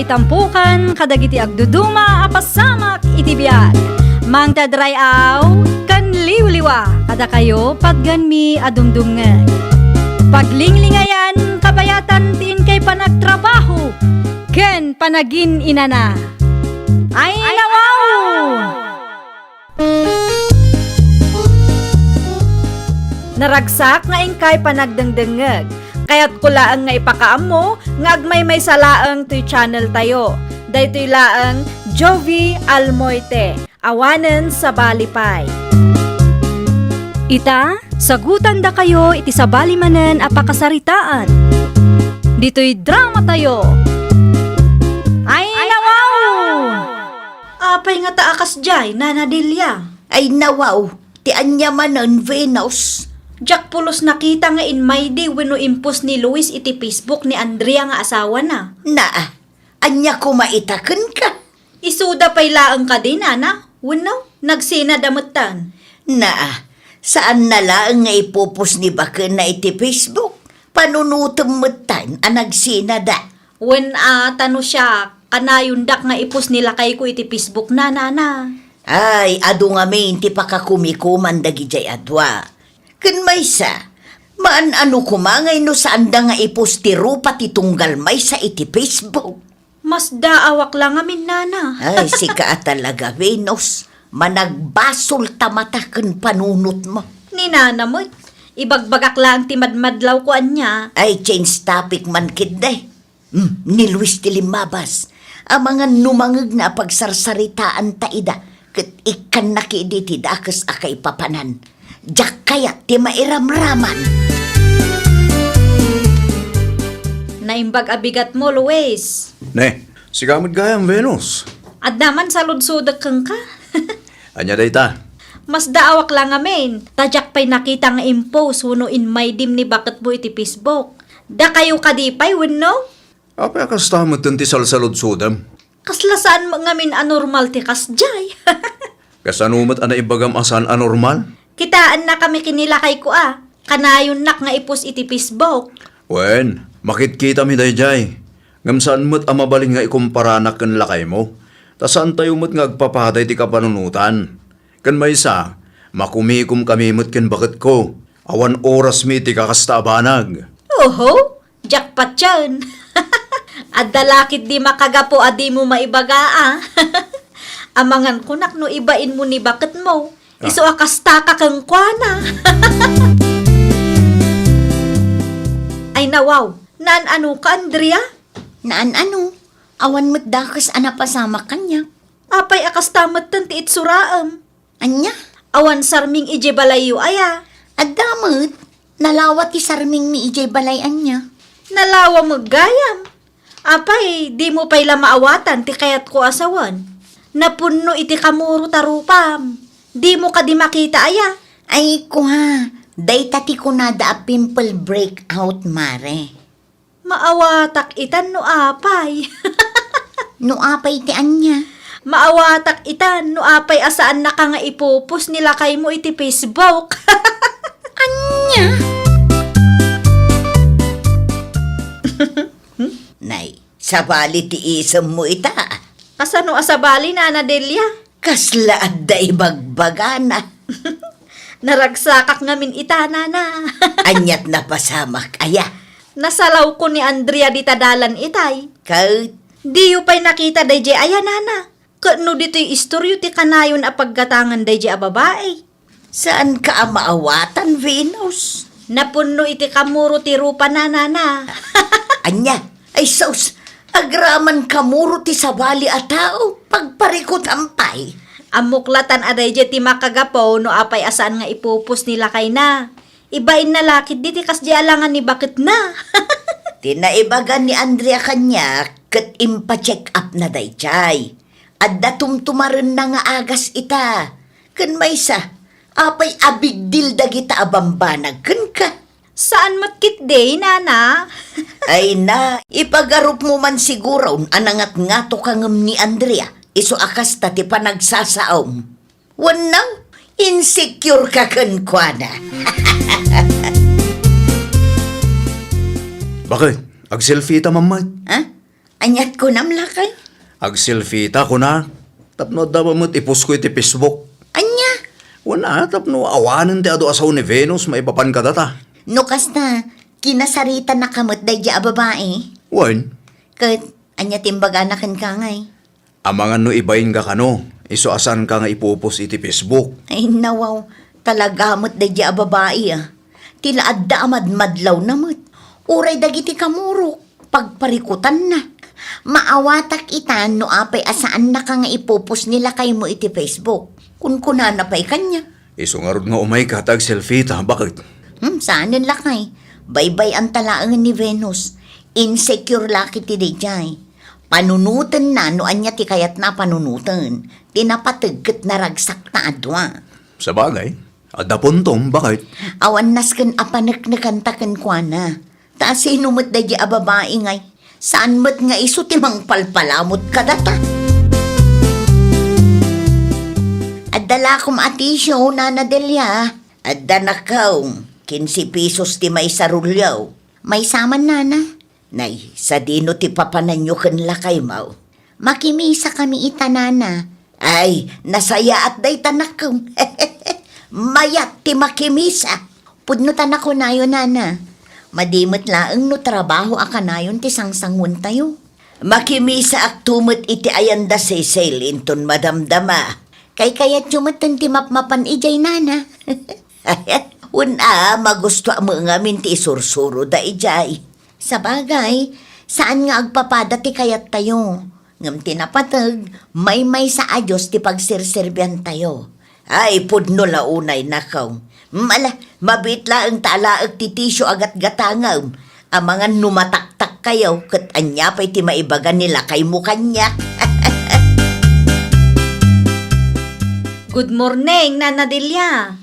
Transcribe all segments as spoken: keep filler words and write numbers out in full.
Itampukan kadagiti agduduma a pasamak iti biag. Mangted ray-aw ken liwliwa kadakayo patgenmi a dumdumngeg. Paglinglingayan kabayatan ti inkay panagtrabaho ken panagin-inana. Ay, nawaw! Naragsak nga inkay panagdengdengngeg. Kayatko laeng nga ipakaammo nga agmaymaysa laeng toy channel tayo. Daytoy laeng Jovie Almoite, awanen sabali pay. Ita, sagutandakayo iti sabali manen a pakasaritaan. Ditoy drama tayo. Ay, nawaw! Apay ngata a kasdiay, Nana Delia? Ay, nawaw, ti ania manen, Venus? Diak pulos nakita nga inmaydi wenno impost ni Luis iti Facebook ni Andrea nga asawana. Naa, ania koma ita kenka? Isuda pay laeng kadi, Nana? Wenno, nagsinada metten? Naa, saanna laeng nga ipopost ni bakenna iti Facebook. Panunotem metten a nagsinada. Wen a, ta no siak, kanayondak nga ipost ni lakayko iti Facebook na, Nana. Ay, adu ngamin ti pakakumikuman dagidiay a dua. Ken maysa, maan-ano koma ngay no saanda nga ipost ti rupa ti tunggal maysa iti Facebook? Masdaawak la ngamin, Nana. Ay, sika a talaga, Venus. Managbasolta mata ken panunotmo. Ni Nana met, ibagbagak laeng ti madmadlawko ania. Ay, change topic man ketdi. Hmm, ni Luis ti limmabas. Amangan no mangngegna a pagsarsaritaanta ida, ket ikkanna ketdi ti dakes a kaipapanan. Diak kayat ti mairamraman. Naimbag a bigatmo, Luis. Ne, sika met gayam, Venus. Adda man saludsodek kenka. Ania dayta? Masdaawak la ngamin, ta diak pay nakita nga impost wenno inmaydim ni baketmo iti Facebook. Dakayo kadi pay wenno? Apay a kasta metten ti salsaludsodem? Kasla saan met ngamin a normal ti kasdiay. Kasano met a naibagam a saan a normal? Kitaennakami ken ni lakayko a, kanayonnak nga ipost iti Facebook. Wen, makitkitami daydiay. Ngem saan met a mabalin nga ikumparanak ken lakaymo. Ta saantayo met nga agpapaday ti kapanunotan. Ken maysa, makumikomkami met ken baketko. Awan orasmi iti kakasta a banag. Oho, diak patien. Adda la ketdi makagapu a dimo maibaga a. Amangan kunak no ibainmo ni baketmo. Ah. Isu a kastaka kenkuana. Ay, nawaw, naan-anoka, Andrea? Naan-ano? Awan met dakes a napasamak kaniak. Apay a kasta metten ti itsuraem? Ania? Awan sarming idiay balayyo aya? Adda met. Nalawa ti sarmingmi idiay balay ania. Nalawa met gayam. Apay, dimo pay la maawatan ti kayatko a sawen? Napunno iti kamuro ta rupam. Dimo kadi makita aya? Ay, kua, dayta ti kunada a pimple breakout, mare. Maawatak itan no apay. No apay ti ania? Maawatak itan no apay a saannaka nga ipopost ni lakaymo iti Facebook. Ania? Nay, sabali ti isemmo ita. Kasano a sabali, Nana Delia? Kasla adda ibagbagana. Naragsakak ngamin ita, Nana. Aniat napasamak aya? Nasalawko ni Andrea dita dalan itay. Ket? Diyo pay nakita daydiay aya, Nana? Ket no ditoy istoryo ti kanayon a paggatangan daydiay a babai? Saanka a maawatan, Venus? Napunno iti kamuro ti rupana, Nana. Ania? Ay sus, agraman kamuro ti sabali a tao, pagparikutan pay. Ammok latan a daydiay ti makagapu no apay a saan nga ipopost ni lakayna. Ibainna la ketdi ti kasdiay a langan ni baketna. Ti naibaga ni Andrea kaniak ket impa-check up na daydiay. Adda tumtumarenna nga agas ita. Ken maysa, apay a big deal dagita a bambanag kenka? Saan met ketdi, Nana. Ay na, ipagarupmo man siguron a nangatngato ka ngem ni Andrea, isu a kasta ti panagsasaom. Wenno, insecure ka kenkuana. Bakit? Agselfie ta man met? Ha? Aniat kunam, lakay? Agselfie ta, kuna. Tapno adda met i-post ko iti Facebook. Ania? Wen a, tapno awanen ti adu a sao ni Venus maipapan kadata. No kasta, kinasaritanaka met daydi a babai? Wen. Ket, ania ti imbagana kenka ngay? Amangan no ibainka kano, isu a saanka nga ipu-post iti Facebook. Ay, nawaw. Talaga met daydi a babai, a. Ti la adda a madmadlawna met. Uray dagiti kamurok, pagparikutanna. Maawatak ita no apay a saannaka nga ipu-post ni lakaymo iti Facebook. Kunkunana pay kaniak. Isu ngarud nga umayka ta agselfie ta, baket? Hmm, saanen lakay. Baybay-anta laeng ni Venus. Insecure la ketdi daydiay. Panunotenna no ania ti kayatna a panunoten. Ti napateg ket naragsak ta a dua. Sabagay, adda puntom, baket? Awan nasken a paneknekanta kenkuana. Ta sino met daydi a babai ngay? Saan met nga isu ti mangpalpalamut kadata? Adda lakom a tissue, Nana Delia. Adda nakaw, kinse pesos ti maysa rulyo. Maysa man, Nana. Nay, sadino ti papananyo ken lakaymo? Makimisakami ita, Nana. Ay, nasayaat dayta, nakem. Mayat ti makimisa. Pudno ta nakunayo, Nana. Madi met laeng no trabaho a kanayon ti sangsanguentayo. Makimisaakto met iti ayan da Cecil inton madamdama. Kaykayatyo metten ti mapmapan idiay, Nana. Wen a, magustoak met ngamin ti isursuroda idiay. Sabagay, saan nga agpapada ti kayattayo. Ngem ti napateg, maymaysa a Dios ti pagserserbiantayo. Ay, pudno la unay, nakaw. Mala, mabiit laeng ta alaek ti tissue a gatgatangem. Amangan no mataktakkayo, ket ania pay ti maibaga ni lakaymo kaniak? Good morning, Nana Delia.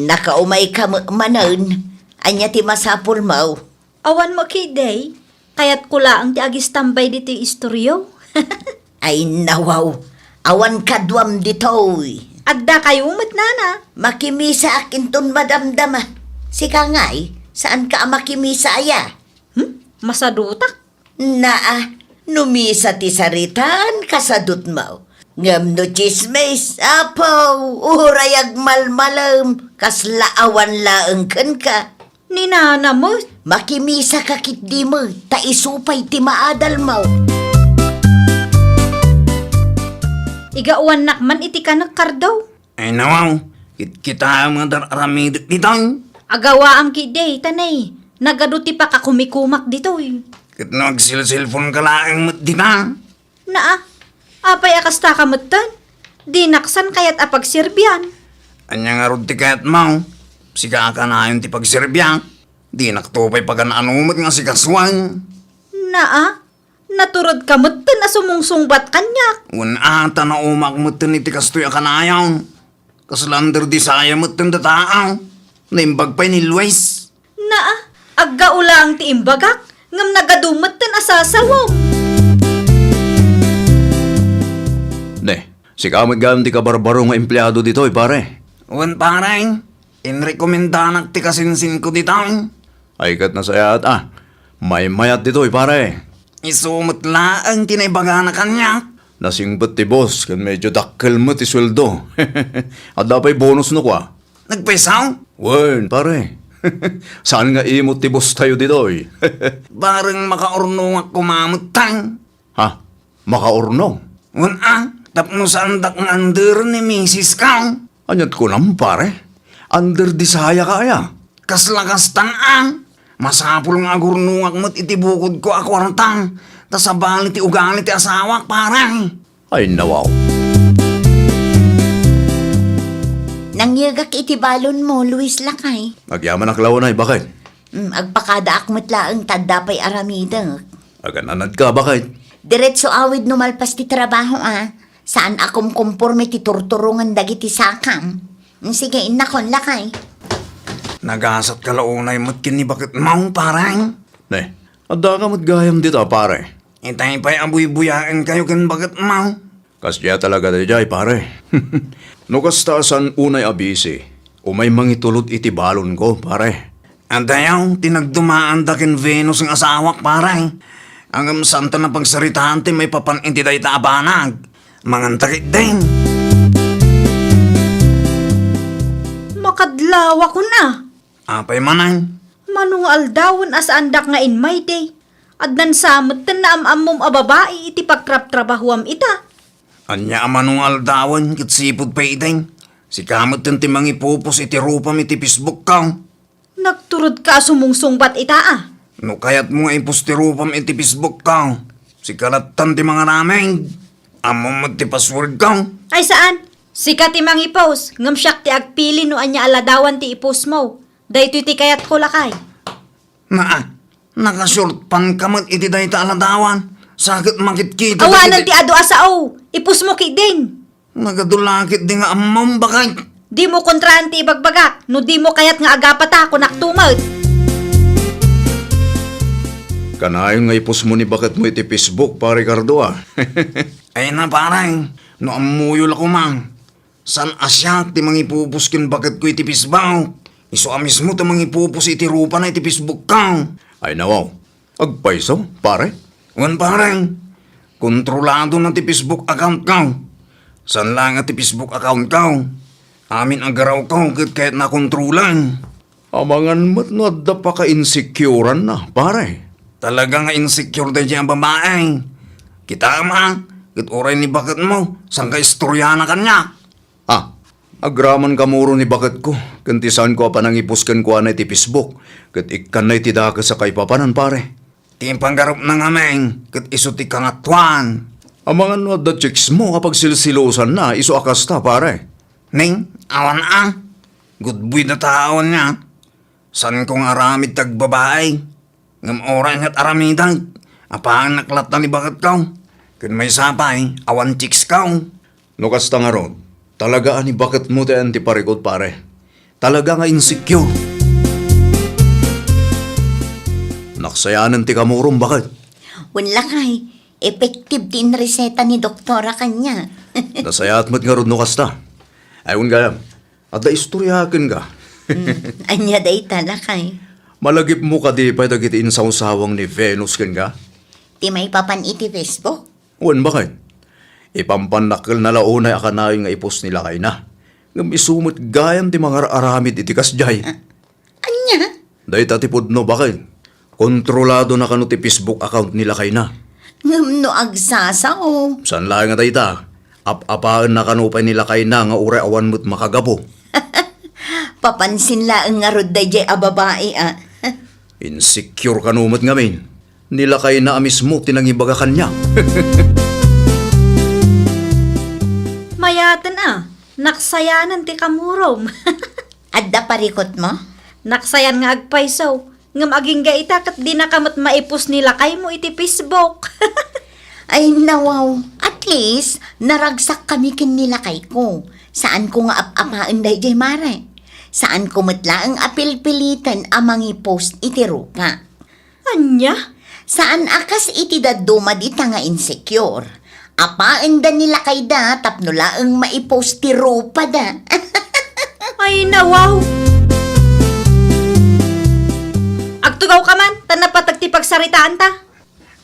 Nakaumayka met manen. Ania ti masapulmo? Awan mo, Kiday. Kayatko laeng ti agistambay ditoy istoryo. Ay, nawaw. Awan kaduam ditoy. Adda kayo met, Nana. Makimisaak inton madamdama. Sika ngay, saanka a makimisa aya? Hmm? Masadutak? Naa, no misa ti saritan, kasadutmo. Ngem no tsismis, apo, uray agmalmalem, kasla awan laeng kenka. Ni Nana met. Makimisaka ketdi met, ta isu pay ti maadalmo. Igawannak man iti kanek, Kardo. Ay, nawaw, kitkitaem nga dar-aramidek ditoy. Agawaam ketdi, ta nay, nagadu ti pakakumikumak ditoy. Ket no agselselponka laeng met dita. Naa, apay a kastaka metten? Dinak san kayat a pagserbian. Ania ngarud ti kayatmo? Sika a kanayon ti pagserbiak. Dinakto pay pagan-ano met nga asikasuan. Naa, naturedka metten a sumungsungbat kaniak. Wen a, ta naumaak metten iti kastoy a kanayon. Kasla under the saya metten dataang. Naimbag pay ni Luis. Naa, aggaulaang ti imbagak, ngem nagadu metten a sasawem. Ne, sika met gayam ti kabarbaro nga empleado ditoy, pare? Wen, pare. Inrekomendanak ti kasinsinko ditoy. Ay, ket nasayaat a. Maymayat ditoy, pare. Isu met laeng ti naibagana kaniak. Nasingpet ti boss ken medyo dakkel met ti sueldo. Adda pay bonus no kua. Nagpayso? Wen, pare. Saan nga imot ti boss tayo ditoy? Bareng makaurnongak koma met tan. Ha? Makaurnong? Wen a, tapno saandak nga underen ni misis ka. Aniat kunam, pare? Under the saya ka aya? Kasla kastan a. Masapul nga agurnongak met iti bukodko a kuarta, ta sabali ti ugali ti asawak, pare. Ay, nawaw. Nangyegak iti balonmo, Luis, lakay. Agyamanak la unay, baket? Mm, agpakadaak met laeng ta adda pay aramidek. Agan-anadka, baket? Diretso awid no malpas ti trabaho, a. Saan a kumkumporme ti turturongen dagiti sakam. Mm, sige, innakon, lakay. Nagasatka la unay met ken ni baketmo, pare? Ne, addaka met gayam dita, pare. Itay pay a buybuyaenkayo ken baketmo. Kasdiay talaga daydiay, pare. No kasta, saan unay a bisi, umay mangitulod iti balonko, pare. Adayo ti nagdumaanda ken Venus nga asawak, pare. Ngem saanta a pagsaritaan ti maipapan iti dayta a banag. Manganta ketdin. Makadlawakon a. Apay manen? Mano nga aldawen a saandak nga inmaydi? Addan sa metten naam-ammom a babai iti pagtrabtrabahuam ita. Ania a mano nga aldawen ket sipud pay idi? Sika metten ti mangipupos iti rupam iti Facebook ko. Nagturodka a sumungsungbat ita a. No kayatmo nga ipos ti rupam iti Facebook ko, sika lattan ti mangaramid. Ammom met ti password ko. Ay saan? Sika ti mangipos, ngem siak ti agpili no ania a ladawan ti ipusmo. Daytoy ti kayatko, lakay. Naa, nakashort panka met iti dayta a ladawan. Sa ket makitkita Awanan dagiti ti adu a sao. Ipusmo ketdin. Nagadu la ketdi nga ammom, baket. Dimo kontraan ti ibagbagak. No dimo kayat nga agapata, kunakto met. Kanayon nga ipusmo ni baketmo iti Facebook, Pare Ricardo, a. Ay na, pare. No ammoyo la koma. Saan a siak ti mangipupos ken baketko iti Facebook? Isu a mismo ti mangipupos iti rupana iti Facebook ko. Ay, nawaw. Agpayso, pare? Wen, pare. Kontrolado na ti Facebook account ko. Saan la nga ti Facebook account ko. Amin a garaw ko ket kayatna kontrolan. Amangan met no adda pakainsecureanna, pare. Talaga nga insecure daydiay a babai. Kitaem a, ket uray ni baketmo, saan ka istoriana kaniak? Ah, agraman kamuro ni baketko, ken ti saanko a panangipos kenkuana iti Facebook, ket ikkanna iti dakes a kaipapanan, pare. Ti pangarupna ngamin, ket isu ti kangatoan. Amangan no adda chicks mo a pagsilsilosanna, isu a kasta, pare. Ning, awan a. Gudboy da taon niya. Saanko nga aramid ti agbabai. Ngem uray met aramidek, apaannak latta ni baketko. Ken maysa pay, awan chicks ko. No kasta ngarud, talaga a ni baketmo ti ayan ti parikut, pare. Talaga nga insecure. Naksayanen ti kamurom, baket. Wen, lakay, effective ti inreseta ni doktora kaniak. Nasayaat met ngarud no kasta. Ay, wen gayam, adda istorya kenka. Hmm, ania dayta, lakay? Malagipmo kadi pay dagiti insawsawang ni Venus kenka? Ti maipapan iti Facebook? Wen, baket. Ipampannakkelna la unay a kanayon nga ipos ni lakayna. Ngem isu met gayam ti mangar-aramid iti kasdiay. Ah, ania? Dayta ti pudno, baket. Kontroladona kano ti Facebook account ni lakayna. Ngem no agsasao? Saan laeng a dayta. Ap-apaenna kano pay ni lakayna nga uray awan met makagapu. Papansin laeng ngarud daydiay a babai, a. Insecure kano met ngamin. Ni lakayna a mismo ti nangibaga kaniak. Mayaten a, naksayanen ti kamurom. Adda parikutmo? Naksayan nga agpayso. Ngem agingga ita ket dinaka met maipos ni lakaymo iti Facebook. Ay, nawaw. At least, naragsakkami ken ni lakayko. Saanko nga ap-apaen daydiay, mare. Saanko met laeng a pilpiliten a mangipost iti rupa. Ania? Saan a kas iti dadduma dita nga insecure. Apaenda ni lakayda tapno laeng maipost ti rupada. Ay, nawaw! Agtugawka man, ta napateg ti pagsaritaanta.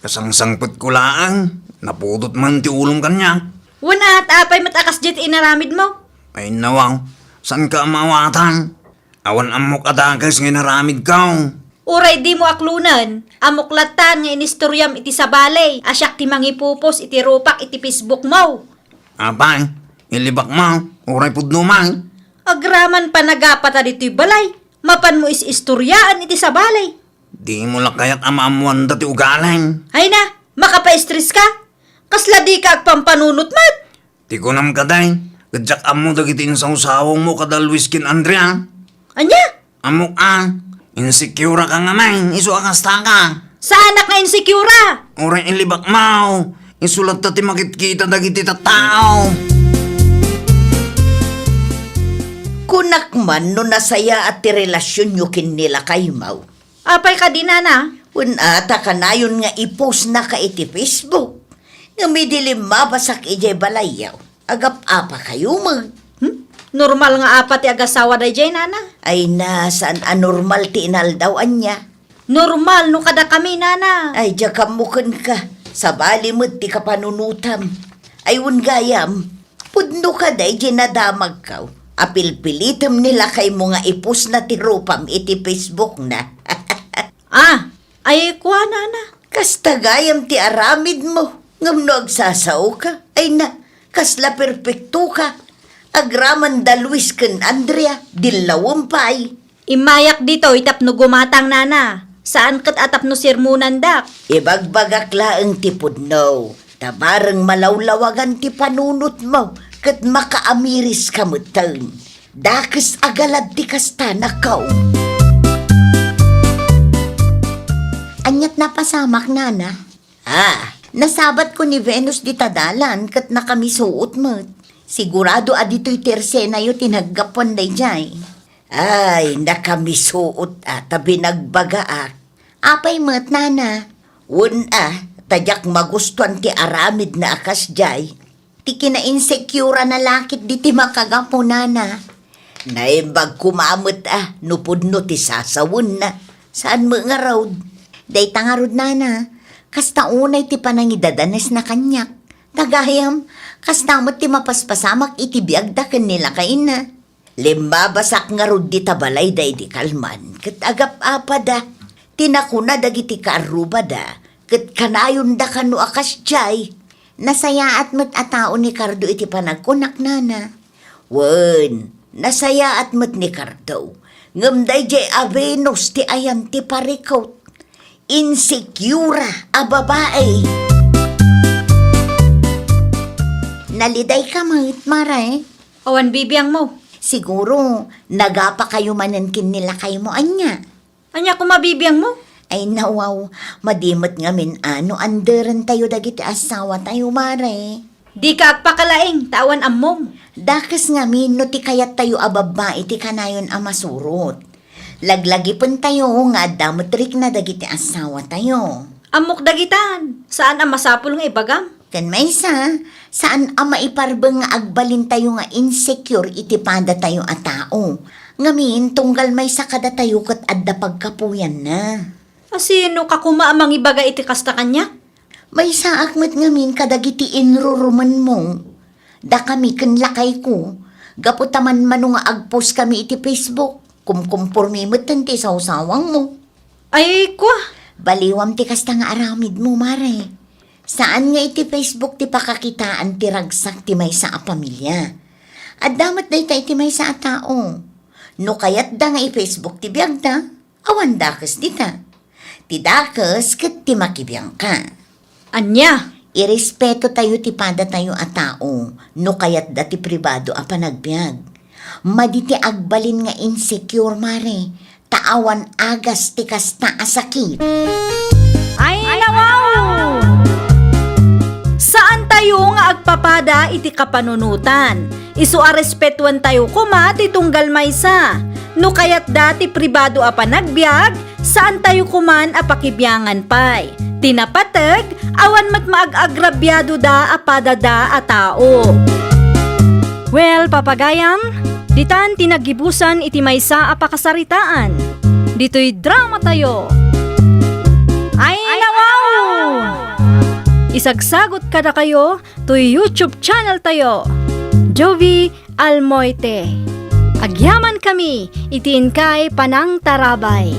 Kasangsangpetko laeng, napudot man ti ulom kaniak. Wen, at apay met a kasdiay ti inaramidmo? Ay, nawaw, saanka a maawatan? Awan ammok a dakes nga inaramidko. Uray dimo aklonen, ammok lattan nga inistoriam iti sabali a siak ti mangipupos iti rupak iti Facebook mo. Apay, ilibakmo, uray pudno man. Agraman panagapata ditoy balay, mapanmo is-istoriaan iti sabali. Dimo la kayat a maammoanda ti ugalim. Ay na, makapaistres ka? Kasla dika agpampanunot met? Ti kunam kadi, ket diak ammo dagiti insawsawangmo kada Luis ken Andrea. Ania? Ammok a, insecure ka ngamin, isu a kasta ka. Saanak nga insecure? Uray ilibakmo, isu latta ti makitkita dagiti tattao. Kunak man no nasayaat ti relasionyo ken ni lakaymo. Apay kadi, nana? Wen, a, ta kanayon nga ipostnaka iti Facebook. Ngem idi limmabasak idiay balayyo, agap-apakayo met. Hmm? Normal nga apa ti agasawa daydiay, nana? Ay na, saan a normal ti inaldaw, ania? Normal no kadakami, nana. Ay, diak ammo kenka. Sabali met ti kapanunotam. Ay, wen gayam, pudno ka daydi nadamagko. Apilpilitem ni lakaymo nga ipostna ti rupam iti Facebookna. Ah, ay, kua, nana. Kasta gayam ti aramidmo. Ngem no agsasaoka, ay na, kasla perpektoka. Agraman da Luis ken Andrea, dillawem pay. Immayak ditoy tapno gumatang, nana. Saan ket a tapno sermonandak. Ibagbagak laeng ti pudno, ta bareng malawlawagan ti panunotmo ket makaamiriska metten. Dakes a galad ti kasta, nako. Aniat napasamak, nana? Ah, nasabatko ni Venus dita dalan ket nakamisuot met. Sigurado a ditoy ti ersenayo ti naggapuan daydiay. Ay, nakamisuot a ta binagbagaak. Apay met, nana? Wen a, ta diak magustuan ti aramidna a kasdiay. Ti kinainsecureana la ketdi ti makagapu, nana. Naimbag koma met a no pudno ti sasawenna. Saan met ngarud? Dayta ngarud, nana, kasta unay ti panangidadanesna kaniak. Ta gayam, kasta met ti mapaspasamak iti biagda ken ni lakayna. Limmabasak ngarud dita balay daydi kalman ket agap-apada. Ti nakuna dagiti kaarrubada ket kanayonda kano a kasdiay. Nasayaat met a tao ni Cardo iti panagkunak, nana. Wen, nasayaat met ni Cardo. Ngem daydiay a Venus ti ayan ti parikut. Insecure a babae. Nalidayka met, mare? Awan bibiangmo. Siguro, nagapakayo manen ken ni lakaymo, ania? Ania koma bibiangmo? Ay, nawaw, madi met ngamin a no anderentayo dagiti assawatayo, mare. Dika agpakalaing, ta awan ammom. Dakes ngamin no ti kayattayo a babbai ti kanayon a masurot. Laglagipentayo nga adda met rikna dagiti assawatayo. Ammok dagitan, saan a masapul nga ibagam. Ken maysa, saan a maiparbeng nga agbalintayo nga insecure iti padatayo a tao. Ngamin, tunggal maysa kadatayo ket adda pagkapuyanna. A sino ka koma a mangibaga iti kasta kaniak? Maysaak met ngamin kadagiti inrurumenmo. Dakami ken lakayko, gapu ta manmano nga agpost kami iti Facebook, kumkumpormi metten ti sawsawangmo. Ay, kua! Baliwam ti kasta nga aramidmo, mare. Saan nga iti Facebook ti pakakitaan ti ragsak ti maysa a pamilia. Adda met dayta iti maysa a tao. No kayatda nga i-Facebook ti biagda, awan dakes dita. Ti dakes ket ti makibiangka. Ania? Irespetotayo ti padatayo a tao no kayatda ti pribado a panagbiag. Madi ti agbalin nga insecure, mare, ta awan agas ti kasta a sakit. Ay, nawaw! Saantayo nga agpapada iti kapanunotan. Isu a respetuentayo koma ti tunggal maysa. No kayatda ti pribado a panagbiag, saantayo koman a pakibiangan pay. Ti napateg, awan met maag-agrabiadoda a padada a tao. Well, papagayam, ditan ti naggibusan iti maysa a pakasaritaan. Ditoy dramatayo. Ay, nawaw! Isagsagot kadakayo toy YouTube channel tayo, Jovie Almoite. Agyamankami iti inkay panangtarabay.